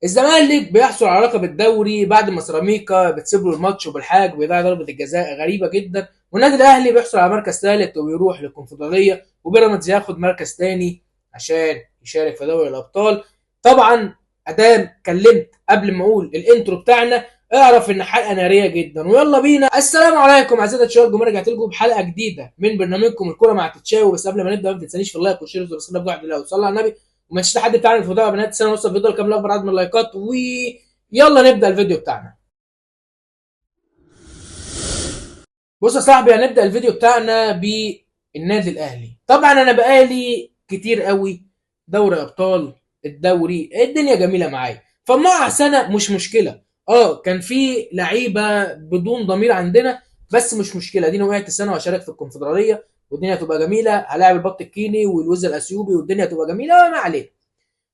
الزمالك بيحصل على لقب الدوري بعد ما سيراميكا بتسيب له الماتش وبالحاج بيضيع ضربه الجزاء غريبة جدا، والنادي الاهلي بيحصل على مركز ثالث وبيروح للكونفدراليه، وبيراميدز ياخد مركز ثاني عشان يشارك في دوري الابطال. طبعا ادام كلمت قبل ما اقول ال intro بتاعنا اعرف ان حلقة نارية جدا، ويلا بينا. السلام عليكم اعزائي التشاوي الجمهور، رجعت لكم بحلقة جديدة من برنامجكم الكورة مع تتشاوي. بس قبل ما نبدا ما تنسانيش في ال like وال share وال subscribe واحد لو صلى على النبي، وما تنساش حد بتاعنا الفضاء بنات السنة نوصل فيديو كام اكبر عدد من اللايكات، ويلا نبدا الفيديو بتاعنا. بص يا صاحبي، هنبدا الفيديو بتاعنا بالنادي الاهلي. طبعا انا بقالي كتير قوي دوري ابطال الدوري الدنيا جميلة معايا، فمع سنة مش مشكلة. كان في لعيبة بدون ضمير عندنا بس مش مشكلة، دي وقعت السنة واشارك في الكونفدراليه والدنيا تبقى جميلة، هلاعب البط الكيني والوز الاثيوبي والدنيا تبقى جميلة وما علينا.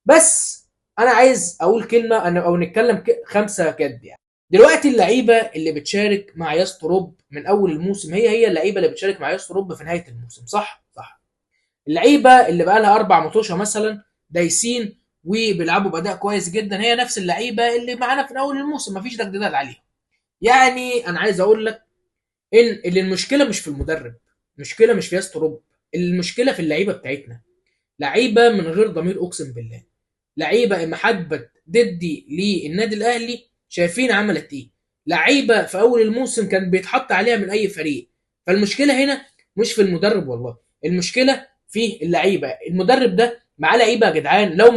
بس انا عايز اقول كلمة او نتكلم خمسة كد يعني. دلوقتي اللعيبة اللي بتشارك مع ياستروب من اول الموسم هي اللعيبة اللي بتشارك مع ياستروب في نهاية الموسم، صح؟ صح. اللعيبة اللي بقى لها 4 مطوشه مثلا دايسين وبيلعبوا باداء كويس جدا هي نفس اللعيبة اللي معانا في اول الموسم، مفيش تجديدات عليهم. يعني انا عايز اقول لك ان اللي المشكلة مش في المدرب، المشكلة مش في ياستروب، المشكلة في اللعيبة بتاعتنا. لعيبة من غير ضمير اقسم بالله، لعيبة اما حبت ضدي للنادي الاهلي شايفين عملت ايه، لعيبة في اول الموسم كان بيتحط عليها من اي فريق. فالمشكلة هنا مش في المدرب والله، المشكلة في اللعيبة. المدرب ده معاه لعيبة يا جدعان لو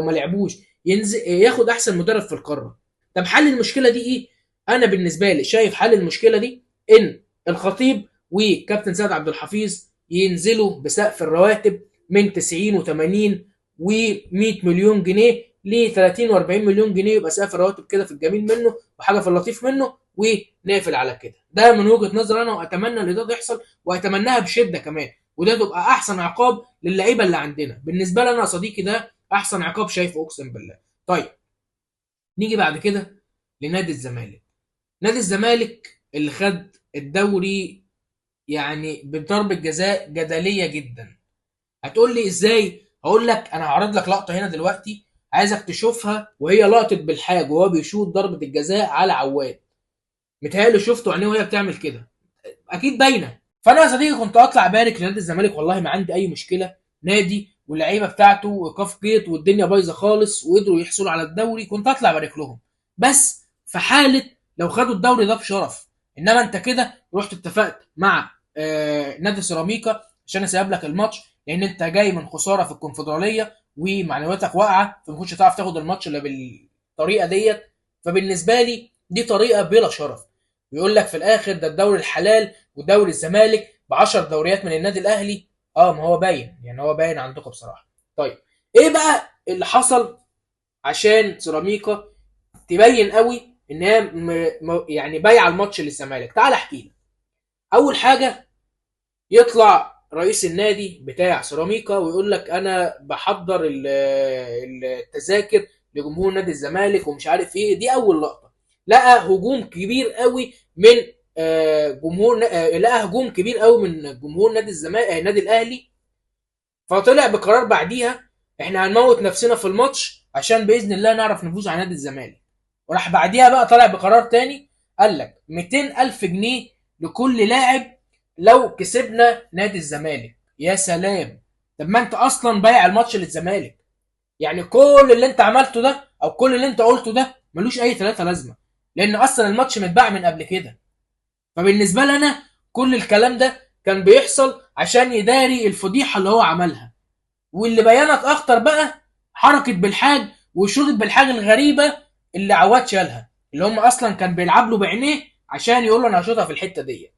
ما لعبوش ينزل ياخد احسن مدرب في القارة. طب حل المشكلة دي ايه؟ انا بالنسبة لي شايف حل المشكلة دي ان الخطيب وكابتن سيد عبد الحفيظ ينزلوا بسقف الرواتب من 90 و80 و100 مليون جنيه ل 30 و40 مليون جنيه، يبقى سقف الرواتب كده في الجميل منه وحاجه في اللطيف منه، ونقفل على كده. ده من وجهه نظري انا، واتمنى ان ده يحصل واتمناها بشده كمان، وده تبقى احسن عقاب للعيبة اللي عندنا. بالنسبة لي انا يا صديقي ده احسن عقاب شايفه اقسم بالله. طيب نيجي بعد كده لنادي الزمالك. نادي الزمالك اللي خد الدوري يعني بضربه جزاء جدلية جدا. هتقول لي ازاي؟ هقول لك انا هعرض لك لقطة هنا دلوقتي عايزك تشوفها، وهي لقطة بالحاج وهو بيشوط ضربه الجزاء على عواد. متهيألي شفته عينيه وهي بتعمل كده، اكيد باينة. فانا يا صديقي كنت اطلع بارك لنادي الزمالك، والله ما عندي اي مشكلة، نادي واللعيبة بتاعته وايقاف قيد والدنيا بايظة خالص وقدروا يحصلوا على الدوري، كنت اطلع بارك لهم، بس في حاله لو خدوا الدوري ده بشرف. انما انت كده رحت اتفقت مع نادي سيراميكا عشان اسيب لك الماتش، لان انت جاي من خسارة في الكونفدراليه ومعنوياتك واقعه، فما كنتش هتعرف تاخد الماتش الا بالطريقة ديت. فبالنسبه لي دي طريقه بلا شرف. ويقول لك في الاخر ده الدوري الحلال ودوري الزمالك ب10 دوريات من النادي الاهلي. ما هو باين، يعني هو باين عندكم بصراحة. طيب ايه بقى اللي حصل عشان سيراميكا تبين قوي ان هي يعني بايعه الماتش للزمالك؟ تعال احكي لك. اول حاجة يطلع رئيس النادي بتاع سيراميكا ويقول لك انا بحضر التذاكر لجمهور نادي الزمالك ومش عارف ايه. دي اول لقطة. لقى هجوم كبير قوي من جمهور لقى هجوم كبير قوي من جمهور نادي الزمالك نادي الاهلي، فطلع بقرار بعديها احنا هنموت نفسنا في الماتش عشان باذن الله نعرف نفوز على نادي الزمالك. وراح بعديها بقى طلع بقرار تاني قال لك 200,000 جنيه لكل لاعب لو كسبنا نادي الزمالك. يا سلام، طب ما انت اصلا بايع الماتش للزمالك، يعني كل اللي انت عملته ده او كل اللي انت قلته ده ملوش اي ثلاثة لازمه، لان اصلا الماتش متباع من قبل كده. فبالنسبه لنا كل الكلام ده كان بيحصل عشان يداري الفضيحة اللي هو عملها. واللي بينت اخطر بقى حركة بالحاج وشوطه بالحاج الغريبة اللي عواد شالها، اللي هم اصلا كان بيلعب له بعينيه عشان يقول له انا هشوطها في الحتة دي.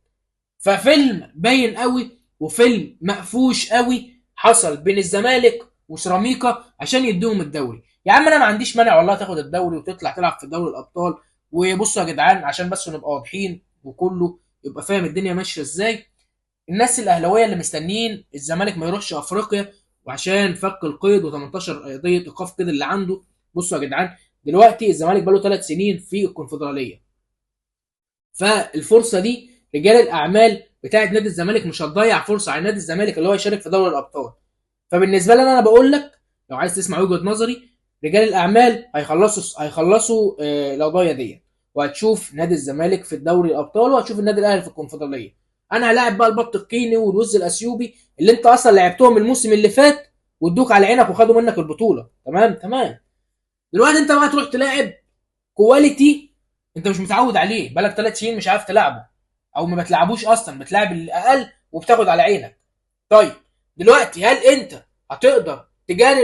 ففيلم باين قوي وفيلم مقفوش قوي حصل بين الزمالك وسيراميكا عشان يدوهم الدوري. يا عم انا ما عنديش مانع والله تاخد الدوري وتطلع تلعب في دوري الابطال. وبصوا يا جدعان عشان بس نبقى واضحين وكله يبقى فاهم الدنيا ماشية ازاي، الناس الاهلاوية اللي مستنيين الزمالك ما يروحش افريقيا وعشان فك القيد و18 قضية ايقاف قيد اللي عنده، بصوا يا جدعان دلوقتي الزمالك بقاله 3 سنين في الكونفدراليه، فالفرصه دي رجال الاعمال بتاعه نادي الزمالك مش هتضيع فرصة على نادي الزمالك اللي هو يشارك في دوري الابطال. فبالنسبه لي انا بقول لك لو عايز تسمع وجهه نظري، رجال الاعمال هيخلصوا القضايا دي، وهتشوف نادي الزمالك في الدوري الابطال، وهتشوف النادي الاهلي في الكونفدراليه. انا هلاعب بقى البط الكيني والوز الاثيوبي اللي انت اصلا لعبتهم الموسم اللي فات وادوك على عينك وخدوا منك البطولة. تمام تمام. دلوقتي انت بقى تروح تلاعب quality انت مش متعود عليه، بقالك 3 سنين مش عارف تلعبه او ما بتلعبوش اصلا، بتلعب الاقل وبتاخد على عينك. طيب دلوقتي هل انت هتقدر تجاري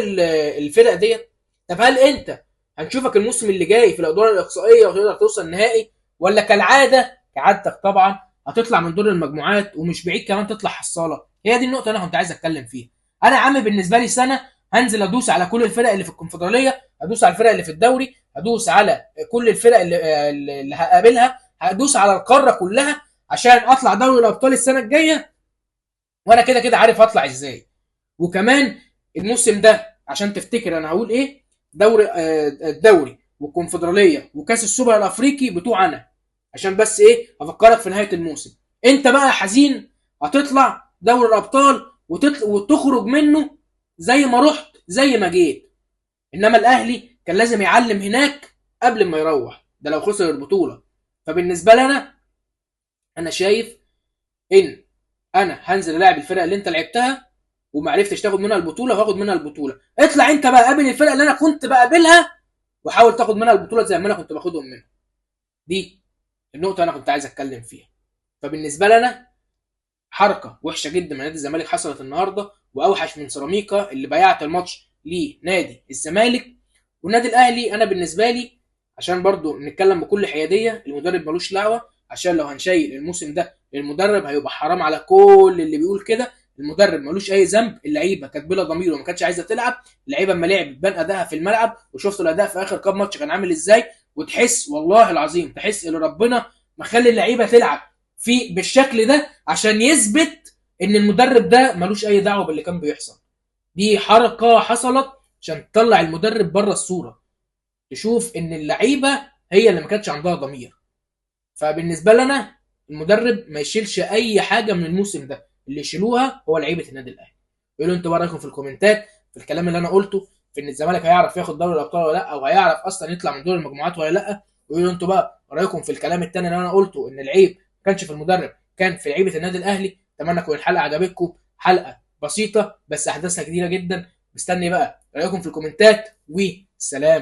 الفرق ديت؟ طب هل انت هنشوفك الموسم اللي جاي في الادوار الاقصائية وتقدر توصل نهائي، ولا كالعادة كعادتك طبعا هتطلع من دور المجموعات ومش بعيد كمان تطلع حصاله؟ هي دي النقطة اللي انا كنت عايز اتكلم فيها. انا يا عم بالنسبة لي سنة هنزل ادوس على كل الفرق اللي في الكونفدراليه، هدوس على الفرق اللي في الدوري، هدوس على كل الفرق اللي هقابلها، هدوس على القارة كلها عشان اطلع دوري الابطال السنة الجاية، وانا كده كده عارف اطلع ازاي. وكمان الموسم ده عشان تفتكر انا هقول ايه، دوري الدوري والكونفدراليه وكاس السوبر الافريقي بتوع انا، عشان بس ايه افكرك في نهاية الموسم. انت بقى حزين هتطلع دوري الابطال وتخرج منه زي ما رحت زي ما جيت. انما الاهلي كان لازم يعلم هناك قبل ما يروح، ده لو خسر البطولة. فبالنسبه لنا انا شايف ان انا هنزل العب الفرق اللي انت لعبتها وما عرفتش تاخد منها البطولة، وهاخد منها البطولة. اطلع انت بقى قابل الفرق اللي انا كنت بقابلها وحاول تاخد منها البطولة زي ما انا كنت باخدهم منها. دي النقطة انا كنت عايز اتكلم فيها. فبالنسبه لنا حركة وحشة جدا من نادي الزمالك حصلت النهارده، واوحش من سيراميكا اللي بيعت الماتش لنادي الزمالك. والنادي الاهلي انا بالنسبة لي، عشان برضو نتكلم بكل حيادية، المدرب ملوش دعوه، عشان لو هنشيل الموسم ده للمدرب هيبقى حرام على كل اللي بيقول كده. المدرب ملوش اي ذنب، اللعيبة كانت بلا ضمير وما كانتش عايزه تلعب، اللعيبة اما لعبت بان ادائها في الملعب، وشفت الاداء في اخر كام ماتش كان عامل ازاي، وتحس والله العظيم تحس ان ربنا مخلي اللعيبة تلعب في بالشكل ده عشان يثبت ان المدرب ده ملوش اي دعوه باللي كان بيحصل. دي حركة حصلت عشان تطلع المدرب بره الصورة، تشوف ان اللعيبة هي اللي ما كانتش عندها ضمير. فبالنسبه لنا المدرب ما يشيلش اي حاجة من الموسم ده، اللي يشيلوها هو لعيبة النادي الاهلي. قولوا انتوا رايكم في الكومنتات في الكلام اللي انا قلته، في ان الزمالك هيعرف ياخد دوري الابطال ولا لا، او هيعرف اصلا يطلع من دور المجموعات ولا لا. وقولوا انتوا بقى رايكم في الكلام الثاني اللي انا قلته، ان العيب ما كانش في المدرب، كان في لعيبة النادي الاهلي. اتمنى تكون الحلقة عجبتكم، حلقة بسيطة بس احداثها كتيرة جدا. مستني بقى رايكم في الكومنتات، وسلام.